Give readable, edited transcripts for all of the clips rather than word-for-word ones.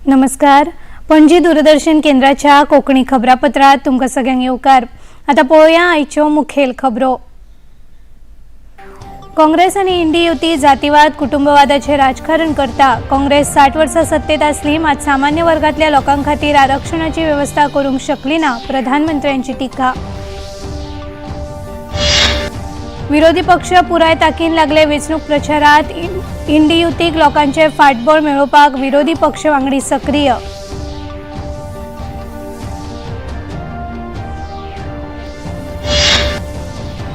नमस्कार, पणजी दूरदर्शन केंद्राच्या कोंकणी खबरापत्रात तुमकां सगळ्यांक येवकार. आतां पळोवया आयच्यो मुखेल खबरो. काँग्रेस आनी इंडी युती जातीवाद कुटुंबवादाचें राजकारण करता. काँग्रेस 60 वर्सां सत्तेत आसली मात सामान्य वर्गांतल्या लोकां खातीर आरक्षणाची वेवस्था करूंक शकली ना, प्रधानमंत्र्यांची टिका. विरोधी पक्ष पुराय ताकीन लागले वेंचणूक प्रचारात. इंडी युतीक लोकांचे फाटबळ मेळोवपाक विरोधी पक्ष वांगडी सक्रीय.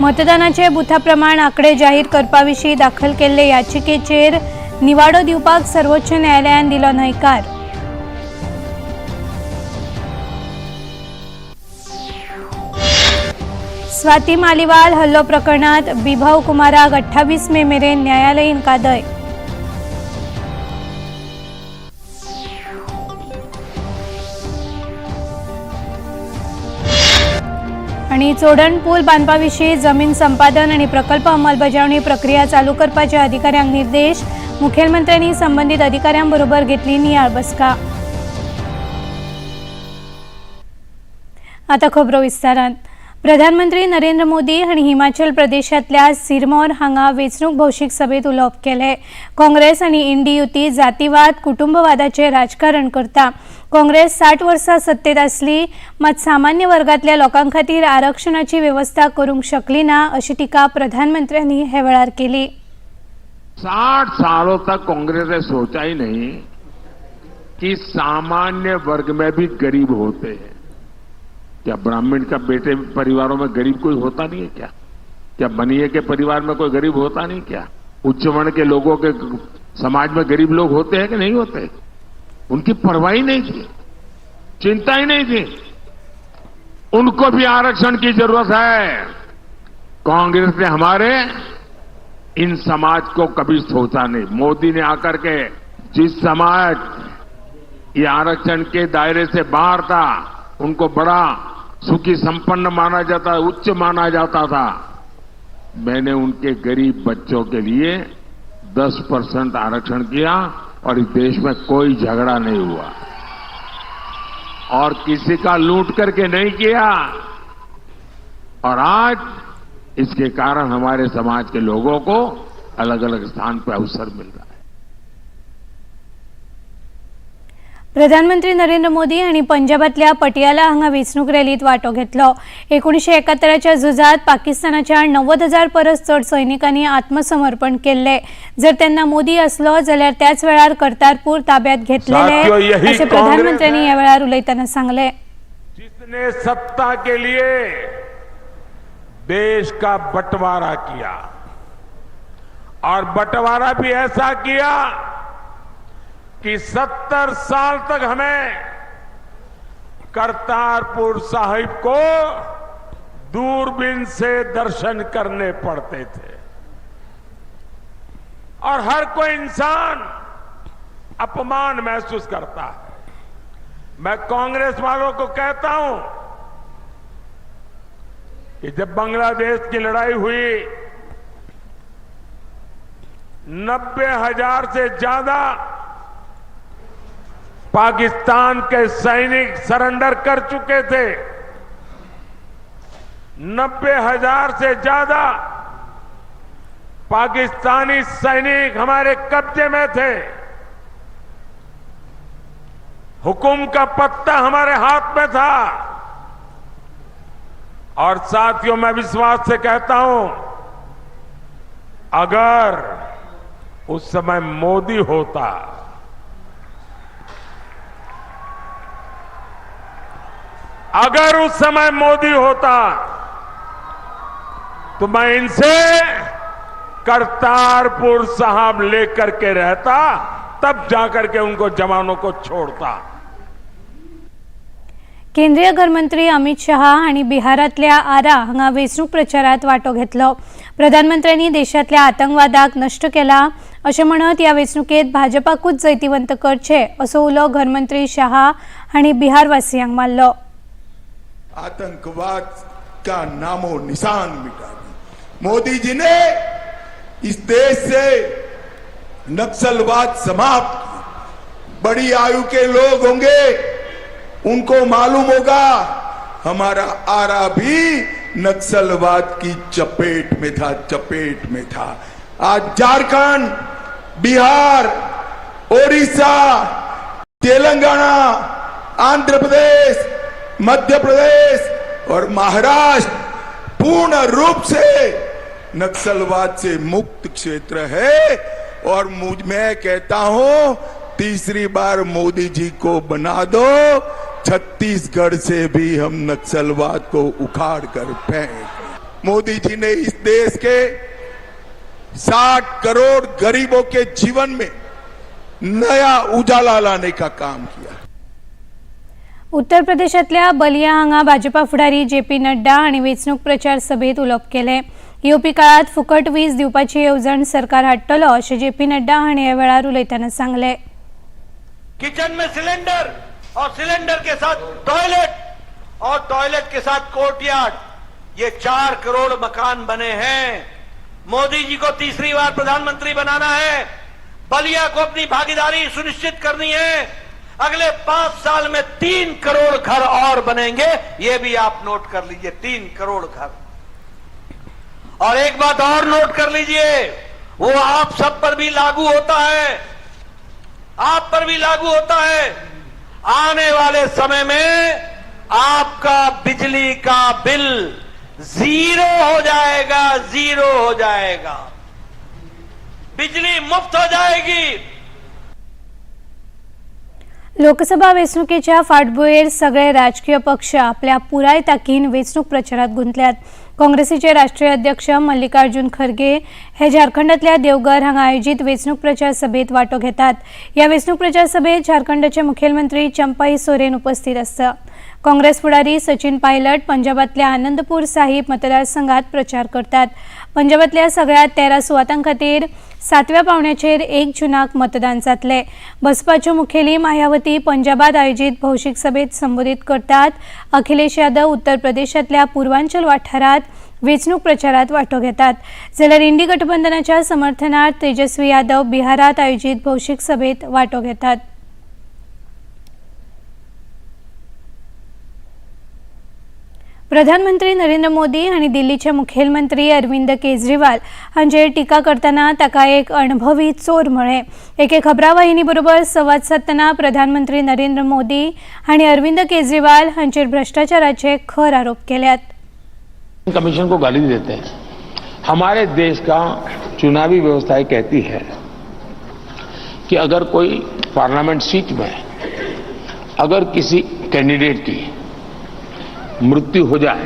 मतदानाचे बुथा प्रमाण आकडे जाहीर करपा विशीं दाखल केल्ले याचिकेचेर निवाडो दिवपाक सर्वोच्च न्यायालयान दिलो न्हयकार. स्वाती मालिवाल हल्लो प्रकरणात बिभाव कुमाराक 28 मे मेरेन न्यायालयीन कादय. आणि चोडण पूल बांदपाविशीं जमीन संपादन आणि प्रकल्प अंमलबजावणी प्रक्रिया चालू करपाचे अधिकाऱ्यांक निर्देश. मुखेलमंत्र्यांनी संबंधित अधिकाऱ्यांबरोबर घेतली नियाळ बसका. आता खबरो विस्तारान. प्रधानमंत्री नरेंद्र मोदी हांणी हिमाचल प्रदेशांतल्या सिरमौर हांगा वेंचणूक भौशीक सभेत उलोवप केलें. काँग्रेस आनी इंडी युती जातीवाद कुटुंबवादाचें राजकारण करता. काँग्रेस 60 वर्सां सत्तेत आसली मात सामान्य वर्गांतल्या लोकां खातीर आरक्षणाची वेवस्था करूंक शकली ना, अशी टिका प्रधानमंत्र्यांनी हे वेळार केली. 60 सालों तक कांग्रेस ने सोचा ही नहीं कि सामान्य वर्ग में भी गरीब होते हैं. क्या ब्राह्मण का बेटे परिवारों में गरीब कोई होता नहीं है क्या? क्या बनिए के परिवार में कोई गरीब होता नहीं क्या? उच्च वर्ण के लोगों के समाज में गरीब लोग होते हैं कि नहीं होते? उनकी परवाह ही नहीं थी, चिंता ही नहीं थी. उनको भी आरक्षण की जरूरत है. कांग्रेस ने हमारे इन समाज को कभी सोचा नहीं. मोदी ने आकर के जिस समाज ये आरक्षण के दायरे से बाहर था, उनको बड़ा सुखी संपन्न माना जाता, उच्च माना जाता था, मैंने उनके गरीब बच्चों के लिए 10% आरक्षण किया और इस देश में कोई झगड़ा नहीं हुआ और किसी का लूट करके नहीं किया. और आज इसके कारण हमारे समाज के लोगों को अलग अलग स्थान पर अवसर मिल रहा है. प्रधानमंत्री नरेंद्र मोदी हांणी पंजाबांतल्या पटियाला हांगा वेंचणूक रॅलीत वांटो घेतलो. 1971च्या झुजांत पाकिस्तानाच्या 90,000 परस चड सैनिकांनी आत्मसमर्पण केल्लें. जर तेन्ना मोदी आसलो जाल्यार त्याच वेळार करतारपूर ताब्यात घेतलेले, साथियों, यही अशें काँग्रेस प्रधानमंत्र्यांनी ह्या वेळार उलयतना सांगलें. जिसने सत्ता के लिए देश का बंटवारा किया और बंटवारा भी ऐसा किया कि 70 साल तक हमें करतारपुर साहिब को दूरबीन से दर्शन करने पड़ते थे और हर कोई इंसान अपमान महसूस करता है. मैं कांग्रेस वालों को कहता हूं कि जब बांग्लादेश की लड़ाई हुई, 90,000 से ज्यादा पाकिस्तान के सैनिक सरेंडर कर चुके थे. 90,000 से ज्यादा पाकिस्तानी सैनिक हमारे कब्जे में थे. हुकुम का पत्ता हमारे हाथ में था. और साथियों, मैं विश्वास से कहता हूं, अगर उस समय मोदी होता, अगर उस समय मोदी होता तो मैं इनसे करतारपुर साहब लेकर के रहता, तब जाकर के उनको जवानों को छोड़ता. केंद्रीय घरमंत्री अमित शहा हांणी बिहारांतल्या आरा हांगा वेंचणूक प्रचारात वांटो घेतलो. प्रधानमंत्र्यांनी देशांतल्या आतंकवादाक नश्ट केला अशें म्हणत ह्या वेंचणुकेत भाजपाकूच जैतिवंत करचे, असो उलो घरमंत्री शहा हांणी बिहारवासियांक मारलो. आतंकवाद का नामो निशान मिटा दी. मोदी जी ने इस देश से नक्सलवाद समाप्त किया. बड़ी आयु के लोग होंगे, उनको मालूम होगा हमारा आरा भी नक्सलवाद की चपेट में था, चपेट में था। आज झारखंड, बिहार, ओडिशा, तेलंगाना, आंध्र प्रदेश, मध्य प्रदेश और महाराष्ट्र पूर्ण रूप से नक्सलवाद से मुक्त क्षेत्र है। और मैं कहता हूं, तीसरी बार मोदी जी को बना दो, छत्तीसगढ़ से भी हम नक्सलवाद को उखाड़ कर फेंक। मोदी जी ने इस देश के 60 करोड़ गरीबों के जीवन में नया उजाला लाने का काम किया। उत्तर प्रदेशांतल्या बलिया हांगा भाजपा फुडारी जे पी नड्डा हांणी वेंचणूक प्रचार सभेत उलोवप केलें। येवपी काळांत फुकट वीज दिवपाची येवजण सरकार हाडटलो अशें जे पी नड्डा हांणी ह्या वेळार उलयतना सांगलें। किचन में सिलेंडर और सिलेंडर के साथ टॉयलेट और टॉयलेट के साथ कोर्टयार्ड, ये 4 करोड़ मकान बने हैं। मोदी जी को तीसरी बार प्रधानमंत्री बनाना है, बलिया को अपनी भागीदारी सुनिश्चित करनी है। अगले 5 साल में 3 करोड़ घर और बनेंगे, ये भी आप नोट कर लीजिए, 3 करोड़ घर। और एक बात और नोट कर लीजिए, वो आप सब पर भी लागू होता है, आप पर भी लागू होता है। आने वाले समय में आपका बिजली का बिल जीरो हो जाएगा, जीरो हो जाएगा। बिजली मुफ्त हो जाएगी। लोकसभा वेंचणुकेच्या फाटभुंयेर सगळे राजकीय पक्ष आपल्या पुराय ताकीन वेंचणूक प्रचारात गुंतल्यात। काँग्रेसीचे राष्ट्रीय अध्यक्ष मल्लिकार्जुन खरगे हे झारखंडातल्या देवघर हांगा आयोजित वेंचणूक प्रचार सभेत वांटो घेतात। ह्या वेंचणूक प्रचार सभेत झारखंडाचे मुखेलमंत्री चंपाई सोरेन उपस्थित आसता। काँग्रेस फुडारी सचिन पायलट पंजाबातल्या आनंदपूर साहिब मतदारसंघात प्रचार करतात। पंजाबातल्या सगळ्या 13 सुवातां खातीर सातव्या पावण्याचेर 1 जुनाक मतदान जातले। बसपाच्यो मुखेली मायावती पंजाबात आयोजित भौशीक सभेत संबोधित करतात। अखिलेश यादव उत्तर प्रदेशातल्या पूर्वांचल वाठारात वेंचणूक प्रचारात वांटो घेतात, जाल्यार इंडी गठबंधनाच्या समर्थनार्थ तेजस्वी यादव बिहारात आयोजित भौशीक सभेत वांटो घेतात। प्रधानमंत्री नरेंद्र मोदी आनी दिल्लीचे मुखेलमंत्री अरविंद केजरीवाल हांचेर टिका करतना ताका एक अणभवी चोर म्हळें। एके खबरावाहिनी बरोबर संवाद सादतना प्रधानमंत्री नरेंद्र मोदी हांणी अरविंद केजरीवाल हांचेर भ्रष्टाचाराचे खर आरोप केल्यात। कमीशन को गाली देते हैं। हमारे देश का चुनावी व्यवस्था ये कहती है कि अगर कोई पार्लियामेंट सीट में अगर किसी कैंडिडेट की मृत्यु हो जाए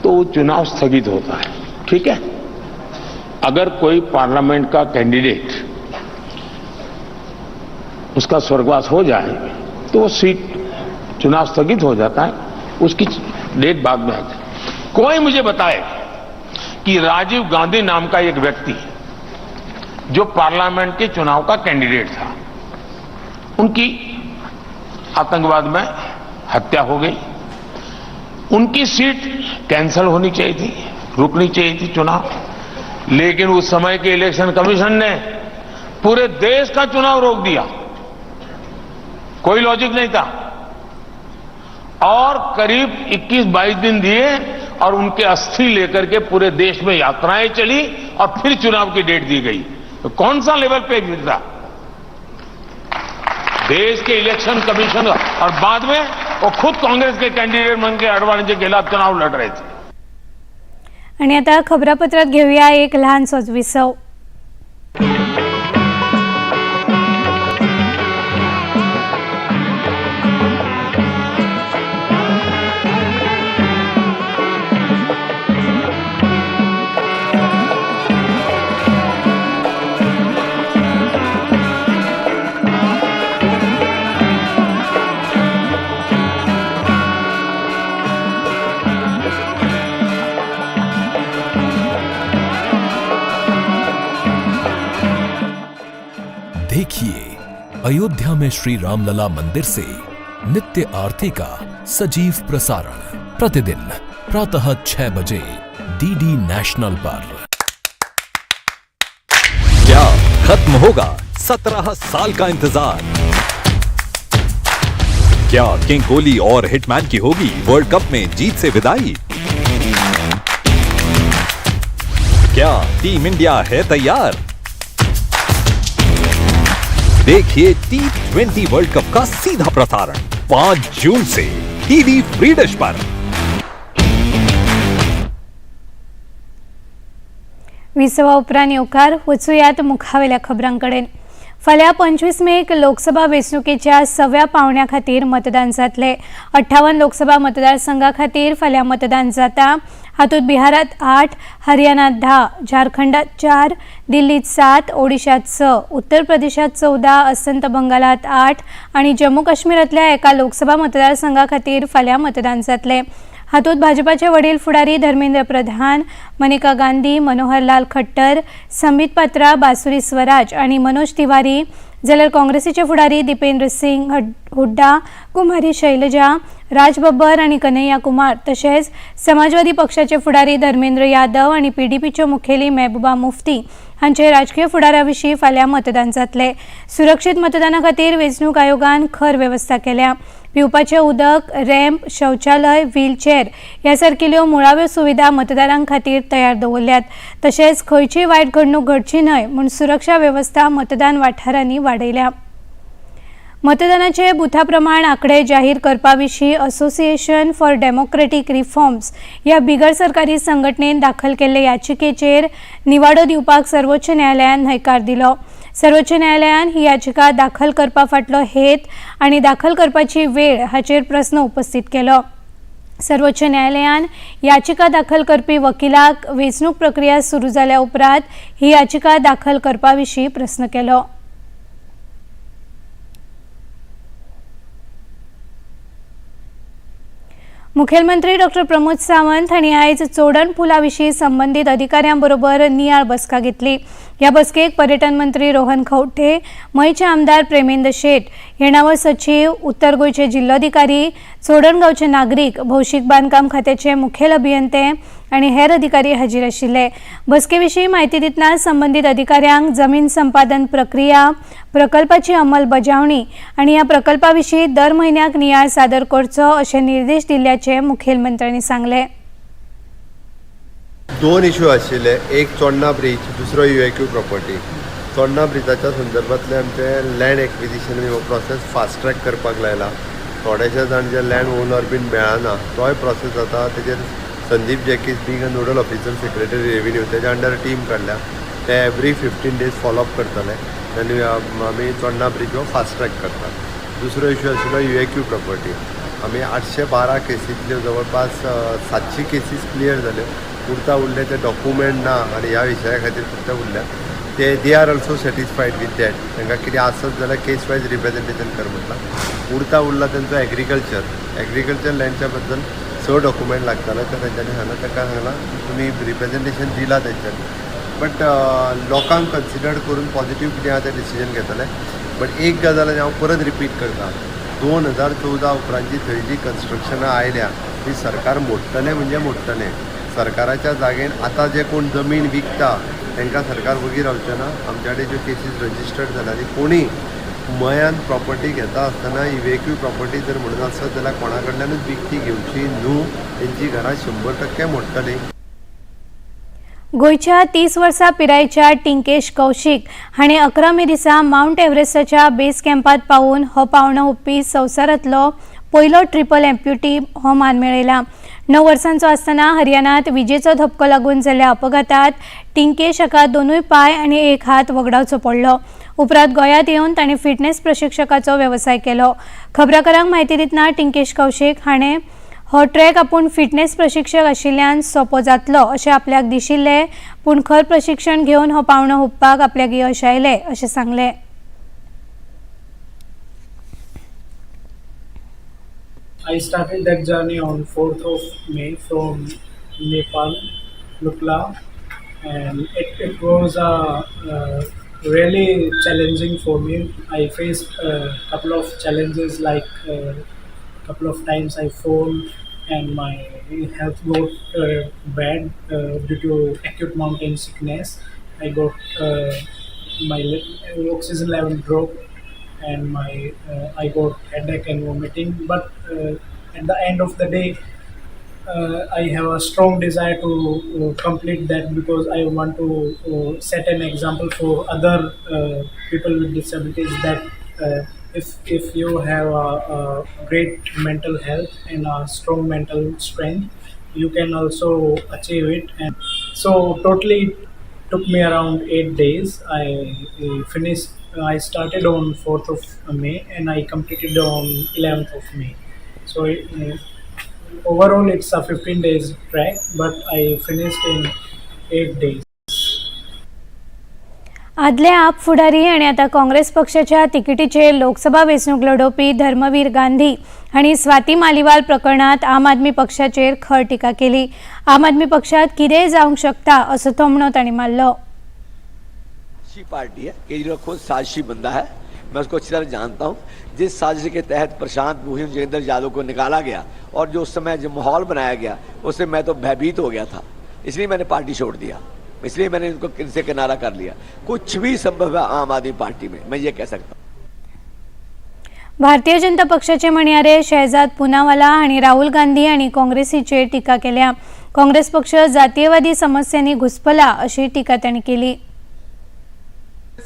तो वो चुनाव स्थगित होता है, ठीक है? अगर कोई पार्लियामेंट का कैंडिडेट, उसका स्वर्गवास हो जाए तो वो सीट, चुनाव स्थगित हो जाता है, उसकी डेट बाद में आती है। कोई मुझे बताए कि राजीव गांधी नाम का एक व्यक्ति, जो पार्लियामेंट के चुनाव का कैंडिडेट था, उनकी आतंकवाद में हत्या हो गई। उनकी सीट कैंसिल होनी चाहिए थी, रुकनी चाहिए थी चुनाव, लेकिन उस समय के इलेक्शन कमीशन ने पूरे देश का चुनाव रोक दिया। कोई लॉजिक नहीं था और करीब 21-22 दिन दिए और उनके अस्थि लेकर के पूरे देश में यात्राएं चली और फिर चुनाव की डेट दी गई। तो कौन सा लेवल पे था देश के इलेक्शन कमीशन? और बाद में वो खुद कांग्रेस के कैंडिडेट बन के अडवाणी के खिलाफ चुनाव लड़ रहे थे। आणि आता खबरापत्रात घेऊया एक लहानसोच विसव। देखिए अयोध्या में श्री रामलला मंदिर से नित्य आरती का सजीव प्रसारण प्रतिदिन प्रातः 6 बजे डीडी नेशनल पर। क्या खत्म होगा 17 साल का इंतजार? क्या किंग कोहली और हिटमैन की होगी वर्ल्ड कप में जीत से विदाई? क्या टीम इंडिया है तैयार? देखिए T20 world cup का सीधा प्रसारण 5 जून से डीडी फ्री डिश पर। विसवा उपरांत येवकार. वचुयात मुखावेल्या खबरां कडेन. फाल्यां 25 मेक लोकसभा वेंचणुकेच्या सव्या पावंड्या खातीर मतदान जातलें. 58 लोकसभा मतदारसंघा खातीर फाल्यां मतदान जाता. हातूंत बिहारांत 8, हरियाणात 10, झारखंडात 4, दिल्लीत 7, ओडिशात 6, उत्तर प्रदेशात 14, अस्तंत बंगालात 8 आनी जम्मू काश्मीरांतल्या एका लोकसभा मतदारसंघा खातीर फाल्यां मतदान जातलें. हातूंत भाजपाचे वडील फुडारी धर्मेंद्र प्रधान, मनेका गांधी, मनोहरलाल खट्टर, संबित पात्रा, बासुरी स्वराज आनी मनोज तिवारी, जाल्यार काँग्रेसीचे फुडारी दीपेंद्र सिंग हुड्डा, कुमारी शैलजा, राज बब्बर आनी कन्हैया कुमार, तशेंच समाजवादी पक्षाचे फुडारी धर्मेंद्र यादव आनी पीडीपीच्यो मुखेली महबूबा मुफ्ती हांचे राजकीय फुडारा विशीं फाल्यां मतदान जातलें. सुरक्षीत मतदाना खातीर वेंचणूक आयोगान खर वेवस्था केल्या. पिवपाचें उदक, रॅम्प, शौचालय, व्हीलचेअर ह्या सारकिल्यो मुळाव्यो सुविधा मतदारां खातीर तयार दवरल्यात. तशेंच खंयचीय वायट घडणूक घडची न्हय म्हूण सुरक्षा वेवस्था मतदान वाठारांनी वाडयल्या. मतदानाचे बुथा प्रमाण आकडे जाहीर करपा विशीं असोसिएशन फॉर डेमोक्रेटीक रिफॉर्म्स ह्या बिगर सरकारी संघटनेन दाखल केल्ले याचिकेचेर निवाडो दिवपाक सर्वोच्च न्यायालयान न्हयकार दिलो. सर्वोच्च न्यायालयान ही याचिका दाखल करपा फाटलो हेत आनी दाखल करपाची वेळ हाचेर प्रस्न उपस्थित केलो. सर्वोच्च न्यायालयान याचिका दाखल करपी वकिलाक वेंचणूक प्रक्रिया सुरू जाल्या उपरांत ही याचिका दाखल करपा विशीं प्रस्न केलो. मुखेलमंत्री डॉक्टर प्रमोद सावंत हांणी आयज चोडण पुला विशीं संबंदीत अधिकाऱ्यां बरोबर नियाळ बसका घेतली. ह्या बसकेक पर्यटन मंत्री रोहन खंवटे, मयचे आमदार प्रेमेंद्र शेट, येणावळ सचीव, उत्तर गोंयचे जिल्लोधिकारी, चोडण गांवचे नागरीक, भौशीक बांदकाम खात्याचे मुखेल अभियंते आनी हेर अधिकारी हाजीर आशिल्ले. बसके विशीं म्हायती दितना संबंदीत अधिकाऱ्यांक जमीन संपादन प्रक्रिया, प्रकल्पाची अंमलबजावणी आनी ह्या प्रकल्पा विशीं दर म्हयन्याक नियाळ सादर करचो अशे निर्देश दिल्ल्याचे मुखेलमंत्र्यांनी सांगलें. दोन इशू आशिल्ले, एक चोडणा ब्रीज, दुसरो युएक्यू प्रॉपर्टी. चोडणा ब्रिजाच्या संदर्भातले आमचे लँड एक्विजिशन हो प्रोसेस फास्ट ट्रॅक करपाक लायला. थोडेशे जाण जे लँड ओनर बीन मेळना, तोय प्रोसेस जाता. तेजेर Sandeep Jacques being a nodal officer, secretary revenue, तेज्या अंडर टीम काडल्या. ते एवरी 15 डेज फॉलोअप करतले आनी आमी चोडणा ब्रीज हो फास्ट ट्रॅक करतात. दुसरो इशू आशिल्लो युएक्यू प्रॉपर्टी. आमी 812 केसींतल्यो जवळपास 700 केसीस क्लियर जाल्यो. उरता उरले ते डॉक्युमेंट ना आनी ह्या विशया खातीर फक्त उरल्या ते. They are also satisfied with that. तांकां कितें आसत जाल्यार केस वायज रिप्रेजेंटेशन कर म्हटलां. उरता उरला तेंचो एग्रीकल्चर, एग्रीकल्चर लँडच्या बद्दल स डॉक्युमेंट लागताले. ते तेंच्यांनी सांगलां, तांकां सांगलां, तुमी रिप्रेजेंटेशन दिलां तेंच्यांनी, बट लोकांक कन्सिडर करून पॉझिटीव कितें आहा तें डिसिजन घेतले. बट एक गजाल आनी हांव परत रिपीट करता, 2014 उपरांतची थंय जी कन्स्ट्रक्शनां आयल्या ती सरकार मोडटलें म्हणजे मोडटलें. सरकाराच्या जागेन आतां जे कोण जमीन विकता तांकां सरकार वगी रावचें ना. आमच्या कडेन ज्यो केसीस रजिस्टर्ड जाल्या आनी कोणी मयान प्रॉपर्टी घेता आसतना इवेक्यू प्रॉपर्टी जर म्हणून आसत जाल्यार कोणा कडल्यानूच विकती घेवची न्हू. तेंची घरां 100% मोडटलीं. गोंयच्या 30 वर्सां पिरायेच्या टिंकेश कौशीक हाणें 11 मे दिसा मावंट एव्हरेस्टाच्या बेस कॅम्पात पावून हो पावंडो हुपपी संवसारांतलो पयलो ट्रिपल एम्प्युटी हो मान मेळयला. 9 वर्सांचो आसतना हरियाणात विजेचो धपको लागून जाल्ल्या अपघातात टिंकेश हाका दोनूय पांय आनी एक हात वगडावचो पडलो. उपरांत गोंयांत येवन ताणें फिटनेस प्रशिक्षकाचो वेवसाय केलो. खबराकारांक म्हायती दितना टिंकेश कौशीक हाणें हो ट्रॅक आपूण फिटनेस प्रशिक्षक आशिल्ल्यान सोंपो जातलो अशें आपल्याक दिशिल्लें, पूण खर प्रशिक्षण घेवन हो पावंडो हुपपाक आपल्याक यश आयलें अशें सांगलें. I started that journey on 4th of May from Nepal, Lukla, and it was really challenging for me. I faced a couple of challenges, like a couple of times I fall and my health got bad due to acute mountain sickness. I got my oxygen level dropped. and my I got headache and vomiting. But at the end of the day, I have a strong desire to complete that because I want to set an example for other people with disabilities that if you have a great mental health and a strong mental strength, you can also achieve it. And so totally it took me around 8 days. I finished. I started on 4th of May and I completed on 11th of May. So overall it's a 15 days trek, but I finished in 8 days. आदले आप फुडारी आनी आतां काँग्रेस पक्षाच्या तिकिटीचेर लोकसभा वेंचणूक लढोवपी धर्मवीर गांधी हांणी स्वाती मालिवाल प्रकरणांत आम आदमी पक्षाचेर खर टिका केली. आम आदमी पक्षांत कितेंय जावंक शकता असो थोमणो तांणी मारलो. साजिशी पार्टी है, केजरीवाल खुद साजिशी बंदा है, मैं उसको अच्छी तरह जानता हूँ। जिस साजिश के तहत प्रशांत भूषण जोगेंद्र यादव को निकाला गया और जो उस समय जो माहौल बनाया गया उससे मैं तो भयभीत हो गया था, इसलिए मैंने पार्टी छोड़ दिया, इसलिए मैंने इनको इनसे किनारा कर लिया। कुछ भी संभव है आम आदमी पार्टी में, मैं ये कह सकता हूँ। भारतीय जनता पक्षाचे म्हणयारे शहजाद पुनावाला हांणी राहुल गांधी आनी काँग्रेसीचेर टिका केल्या. काँग्रेस पक्ष जातीयवादी समस्यांनी घुस्पला अशी टिका तांणी केली.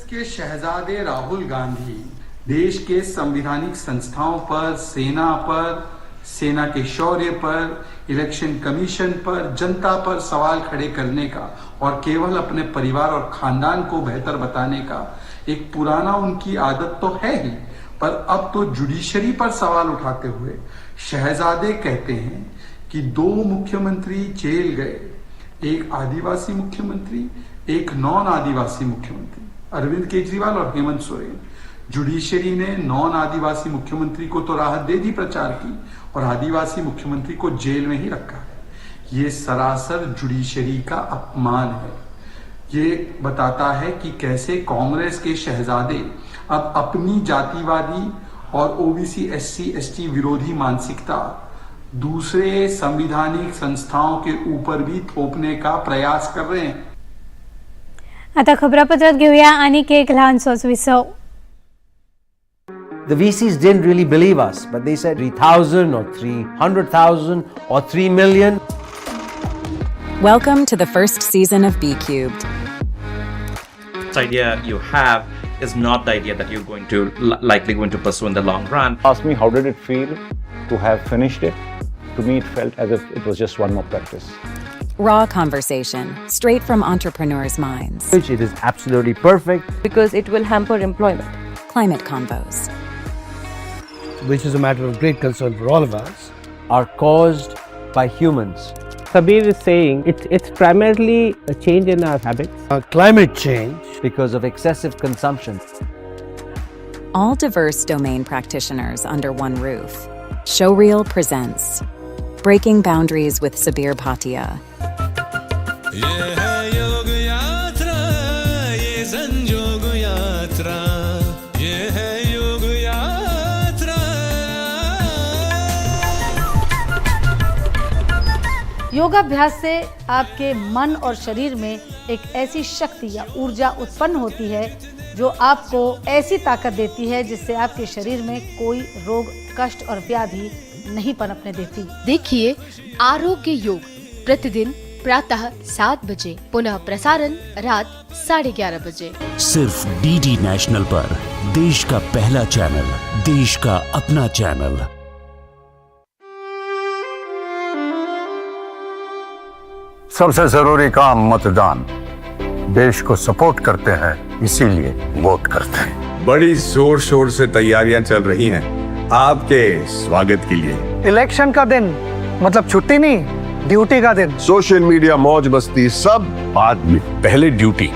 के शहजादे राहुल गांधी देश के संवैधानिक संस्थाओं पर, सेना पर, सेना के शौर्य पर, इलेक्शन कमीशन पर, जनता पर सवाल खड़े करने का और केवल अपने परिवार और खानदान को बेहतर बताने का एक पुराना उनकी आदत तो है ही, पर अब तो जुडिशरी पर सवाल उठाते हुए शहजादे कहते हैं कि 2 मुख्यमंत्री जेल गए, एक आदिवासी मुख्यमंत्री, एक नॉन आदिवासी मुख्यमंत्री, अरविंद केजरीवाल और हेमंत सोरेन। जुडिशरी ने नॉन आदिवासी मुख्यमंत्री को तो राहत दे दी प्रचार की और आदिवासी मुख्यमंत्री को जेल में ही रखा है। ये सरासर जुडिशरी का अपमान है। ये बताता है कि कैसे कांग्रेस के शहजादे अब अपनी जातिवादी और ओबीसी, एससी, एसटी विरोधी मानसिकता दूसरे संवैधानिक संस्थाओं के ऊपर भी थोपने का प्रयास कर रहे हैं। आता खबरापत्रात घेऊया आणीक एक ल्हानसोच विसव. The VCs didn't really believe us, but they said 3,000 or 300,000 or 3 million. Welcome to the first season of BCubed. The idea you have is not the idea that you're going to likely going to pursue in the long run. Ask me how did it feel to have finished it? To me, it felt as if it was just one more practice. Raw conversation, straight from entrepreneurs' minds. Which it is absolutely perfect. Because it will hamper employment. Climate convos, which is a matter of great concern for all of us, are caused by humans. Sabir is saying it's primarily a change in our habits. Climate change. Because of excessive consumption. All diverse domain practitioners under one roof. Showreel presents Breaking Boundaries with Sabir Bhatia. योगाभ्यास से आपके मन और शरीर में एक AC शक्ति या ऊर्जा उत्पन्न होती है जो आपको ऐसी ताकत देती है जिससे आपके शरीर में कोई रोग, कष्ट और व्याधि नहीं पनपने देती। देखिए आरोग्य योग प्रतिदिन प्रातः 7 बजे, पुनः प्रसारण रात 11:30 बजे, सिर्फ डीडी नेशनल पर। देश का पहला चैनल, देश का अपना चैनल। सबसे जरूरी काम मतदान। देश को सपोर्ट करते हैं, इसीलिए वोट करते हैं। बड़ी जोर शोर से तैयारियां चल रही हैं आपके स्वागत के लिए। इलेक्शन का दिन मतलब छुट्टी नहीं, ड्यूटी का दिन। सोशल मीडिया, मौज मस्ती सब बाद में, पहले ड्यूटी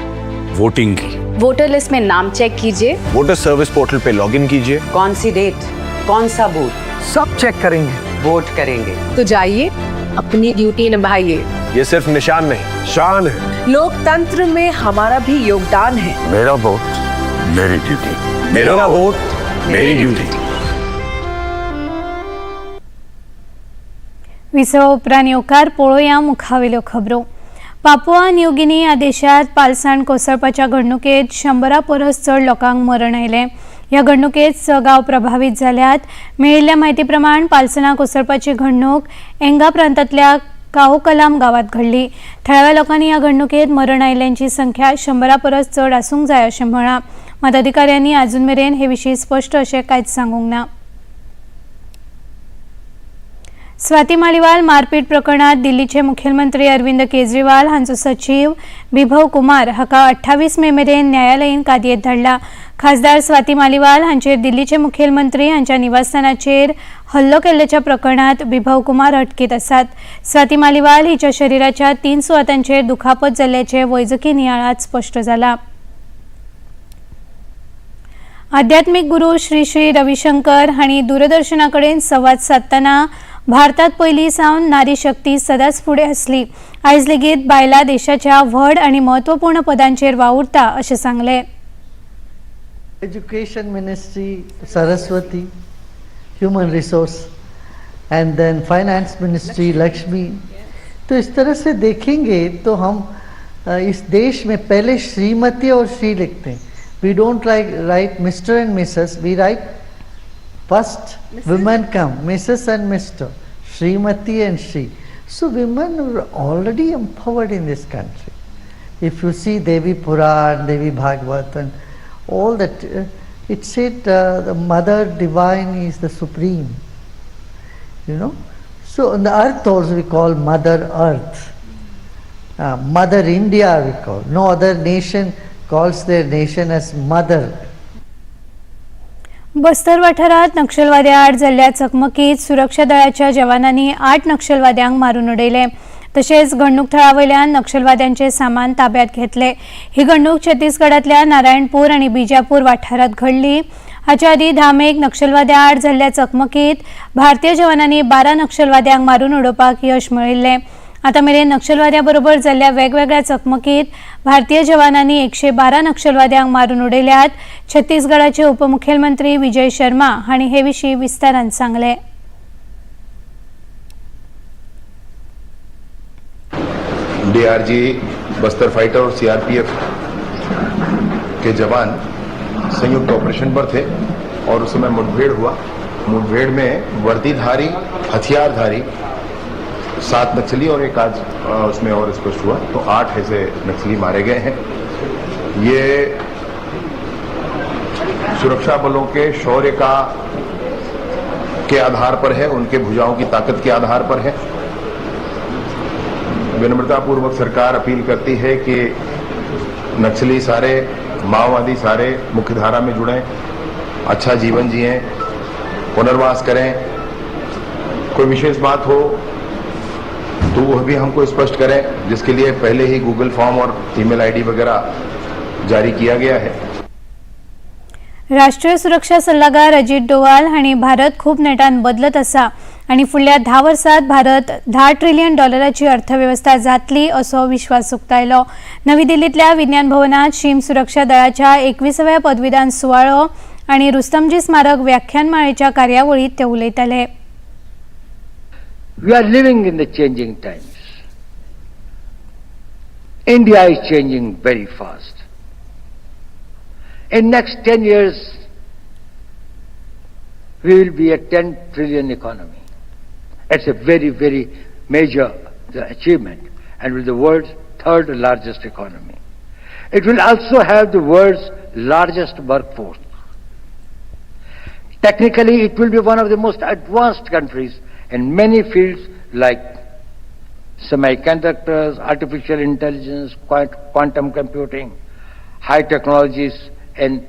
वोटिंग की। वोटर लिस्ट में नाम चेक कीजिए, water service portal pay login कीजिए। कौन सी डेट, कौन सा बूथ, सब चेक करेंगे, वोट करेंगे। तो जाइए अपनी ड्यूटी निभाइए। ये सिर्फ निशान नहीं, शान है। लोकतंत्र में हमारा भी योगदान है। मेरा वोट मेरी ड्यूटी, मेरा वोट मेरी ड्यूटी। विसवा उपरांत येवकार पळोवया मुखावेल्यो खबरो. पापुआ न्यू गिनी ह्या देशांत पालसाण कोसळपाच्या घडणुकेत 100 परस चड लोकांक मरण आयलें. ह्या घडणुकेत 6 गांव प्रभावीत जाल्यात. मेळिल्ल्या म्हायती प्रमाण पालसणां कोसळपाची घडणूक एंगा प्रांतांतल्या काओकलाम गांवात घडली. थळाव्या लोकांनी ह्या घडणुकेत मरण आयिल्ल्यांची संख्या 100 परस चड आसूंक जाय अशें म्हळां. मात अधिकाऱ्यांनी अजून मेरेन हे विशीं स्पश्ट अशें कांयच सांगूंक ना. स्वाती मालिवाल मारपीट प्रकरणात दिल्लीचे मुखेलमंत्री अरविंद केजरीवाल हांचो सचीव बिभव कुमार हाका 28 मे मेरेन न्यायालयीन कादयेत धाडला. खासदार स्वाती मालिवाल हांचेर दिल्लीचे मुखेलमंत्री हांच्या निवासस्थानाचेर हल्लो केल्ल्याच्या प्रकरणात बिभव कुमार अटकेत आसात. स्वाती मालिवाल हिच्या शरिराच्या 3 सुवातांचेर दुखापत जाल्ल्याचे वैजकी नियाळात स्पश्ट जाला. आध्यात्मिक गुरू श्री श्री रविशंकर हांणी दूरदर्शना कडेन संवाद सादतना भारतात पयलीं सावन नारी शक्ती सदांच फुडें आसली. आयज लेगीत बायलां देशाच्या व्हड आनी म्हत्वपूर्ण पदांचेर वावुरता अशें सांगलें. Education Ministry, Saraswati, Human Resource, and then Finance Ministry, Lakshmi. तो इस तरह से देखेंगे तो हम इस देश में पहले श्रीमती और श्री लिखते हैं. We don't like write Mr. and Mrs. We write first women come, Mrs. and Mr., Srimati and Shri. So women are already empowered in this country. If you see Devi Puran, Devi Bhagavat and all that, it said the Mother Divine is the Supreme, you know. So on the earth also we call Mother Earth, Mother India we call. No other nation calls their nation as mother. Bastar वाठारात नक्षलवाद्या आड जाल्ल्या चकमकीत सुरक्षा दळाच्या जवानांनी 8 नक्षलवाद्यांक मारून उडयले. तशेंच घडणूक थळा वयल्यान नक्षलवाद्यांचे सामान ताब्यात घेतले. ही घडणूक छत्तीसगडांतल्या नारायणपूर आनी बिजापूर वाठारात घडली. हाच्या आदीं 10 मेक नक्षलवाद्या आड जाल्ल्या चकमकीत भारतीय जवानांनी 12 नक्षलवाद्यांक मारून उडोवपाक यश मेळिल्लें. आतां मेरेन नक्षलवाद्या बरोबर जाल्ल्या वेगवेगळ्या चकमकीत भारतीय जवानांनी 112 नक्षलवाद्यांक मारून उडयल्यात. छत्तीसगडाचे उपमुख्यमंत्री विजय शर्मा हांणी हे विशीं विस्तारान सांगलें. डीआरजी, बस्तर फाइटर और सीआरपीएफ के जवान संयुक्त ऑपरेशन पर थे और उस समय मुठभेड़ हुआ. मुठभेड़ में वर्दीधारी, हथियारधारी 7 नक्सली और एक आज उसमें और स्पष्ट हुआ तो 8 ऐसे नक्सली मारे गए हैं. ये सुरक्षा बलों के शौर्य का के आधार पर है, उनके भुजाओं की ताकत के आधार पर है. विनम्रतापूर्वक सरकार अपील करती है कि नक्सली सारे, माओवादी सारे मुख्यधारा में जुड़ें, अच्छा जीवन जिएं, पुनर्वास करें. कोई विशेष बात हो तो वह भी हमको स्पष्ट करें, जिसके लिए पहले ही गूगल फॉर्म और ईमेल आईडी वगैरह जारी किया गया है. राष्ट्रीय सुरक्षा सल्लागार अजित डोवाल हांणी भारत खूब नेटान बदलत आसा आनी फुडल्या 10 वर्सात भारत $10 ट्रिलियन अर्थवेवस्था जातली असो विश्वास उक्तायलो. नवी दिल्लींतल्या विज्ञान भवनात शीम सुरक्षा दळाच्या 21व्या पदवीदान सुवाळो आनी रुस्तमजी स्मारक व्याख्यानमाळेच्या कार्यावळीत ते उलयताले. We are living in the changing times. India is changing very fast. In next 10 years, we will be a 10 trillion economy. It's a very, very major achievement and will be the world's third largest economy. It will also have the world's largest workforce. Technically, it will be one of the most advanced countries in many fields like semiconductors, artificial intelligence, quantum computing, high technologies, and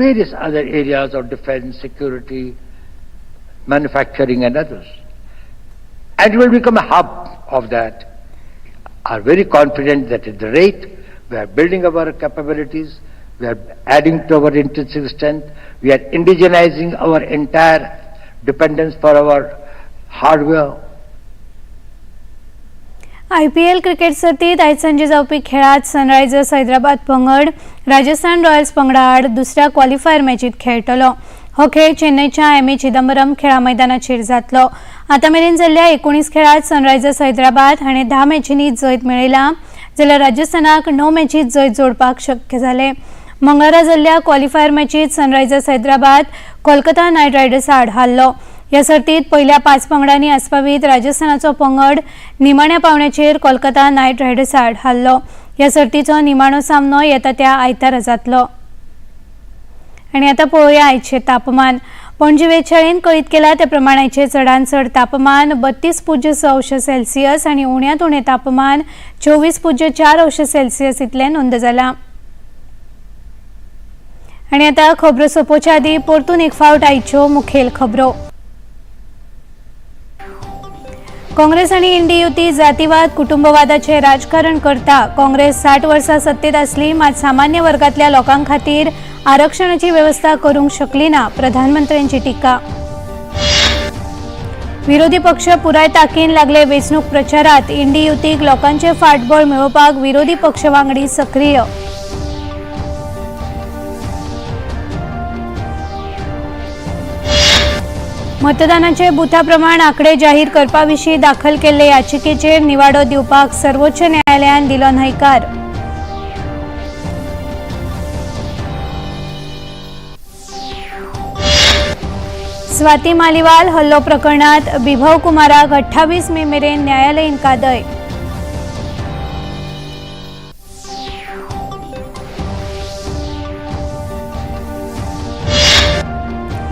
various other areas of defense, security, manufacturing, and others. And it will become a hub of that. Are very confident that at the rate we are building our capabilities, we are adding to our intrinsic strength, we are indigenizing our entire dependence for our hardware. IPL cricket सर्तीत आयज सांजे जावपी खेळात Sunrisers Hyderabad पंगड Rajasthan Royals पंगडा आड दुसऱ्या qualifier मॅचीत खेळटलो. हो खेळ चेन्नयच्या एम ए चिदंबरम खेळा मैदानाचेर जातलो. आतां मेरेन जाल्ल्या 19 खेळात सनरायझर्स हैदराबाद हाणें 10 मॅचींनी जैत मेळयलां, जाल्यार राजस्थानाक 9 मॅचीत जैत जोडपाक शक्य जालें. मंगळारा जाल्ल्या क्वॉलिफायर मॅचीत Sunrisers Hyderabad Kolkata knight riders आड हारलो. ह्या सर्तीत पयल्या 5 पंगडांनी आस्पावीत राजस्थानाचो पंगड निमाण्या पावण्याचेर कोलकाता नायट रायडर्स आड हारलो. ह्या सर्तीचो निमाणो सामनो येता त्या आयतारा जातलो. आनी आतां पळोवया आयचें तापमान. पणजी वेधशाळेन कळीत केला त्या प्रमाण आयचें चडांत चड तापमान 32.6 अंश सेल्सियस आनी उण्यांत उणें तापमान 24.4 अंश सेल्सियस इतलें नोंद जालां. आनी आतां खबरो सोंपोवच्या आदीं परतून एक फावट आयच्यो मुखेल खबरो. काँग्रेस आनी इंडी युती जातीवाद कुटुंबवादाचें राजकारण करता. काँग्रेस 60 वर्सां सत्तेत आसली मात सामान्य वर्गांतल्या लोकां खातीर आरक्षणाची वेवस्था करूंक शकली ना, प्रधानमंत्र्यांची टिका. विरोधी पक्ष पुराय ताकीन लागले वेंचणूक प्रचारात. इंडी युतीक लोकांचे फाटबळ मेळोवपाक विरोधी पक्ष वांगडी सक्रीय. मतदानाचे बुथा प्रमाण आकडे जाहीर करपा विशीं दाखल केल्ले याचिकेचेर निवाडो दिवपाक सर्वोच्च न्यायालयान दिलो न्हयकार. स्वाती मालिवाल हल्लो प्रकरणात बिभव कुमाराक 28 मे मेरेन न्यायालयीन कादय.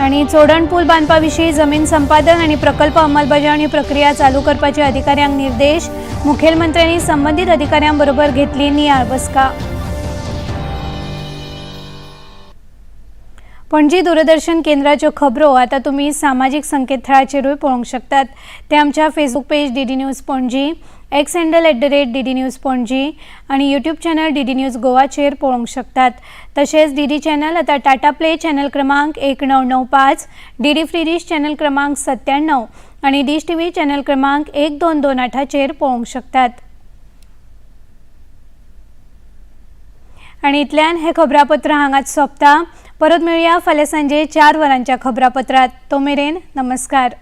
आनी चोडण पूल बांदपा विशीं जमीन संपादन आनी प्रकल्प अंमलबजावणी प्रक्रिया चालू करपाचे अधिकाऱ्यांक निर्देश. मुखेलमंत्र्यांनी संबंदीत अधिकाऱ्यां बरोबर घेतली नियाळ बसका. पणजी दूरदर्शन केंद्राच्यो खबरो आतां तुमी सामाजीक संकेतथळाचेरूय पळोवंक शकतात. ते आमच्या Facebook page DD news Panaji, X handle @DD News Panaji आनी यूट्यूब चॅनल डीडी न्यूज गोवाचेर पळोवंक शकतात. तशेंच डीडी चॅनल आतां टाटा प्ले चॅनल क्रमांक 1995, डीडी फ्री डिश चॅनल क्रमांक 97 आनी डिश टीव्ही चॅनल क्रमांक 1228चेर पळोवंक शकतात. आनी इतल्यान हें खबरापत्र हांगाच सोंपता. परत मेळुया फाल्यां सांजे 4 वरांच्या खबरापत्रात. तो मेरेन नमस्कार.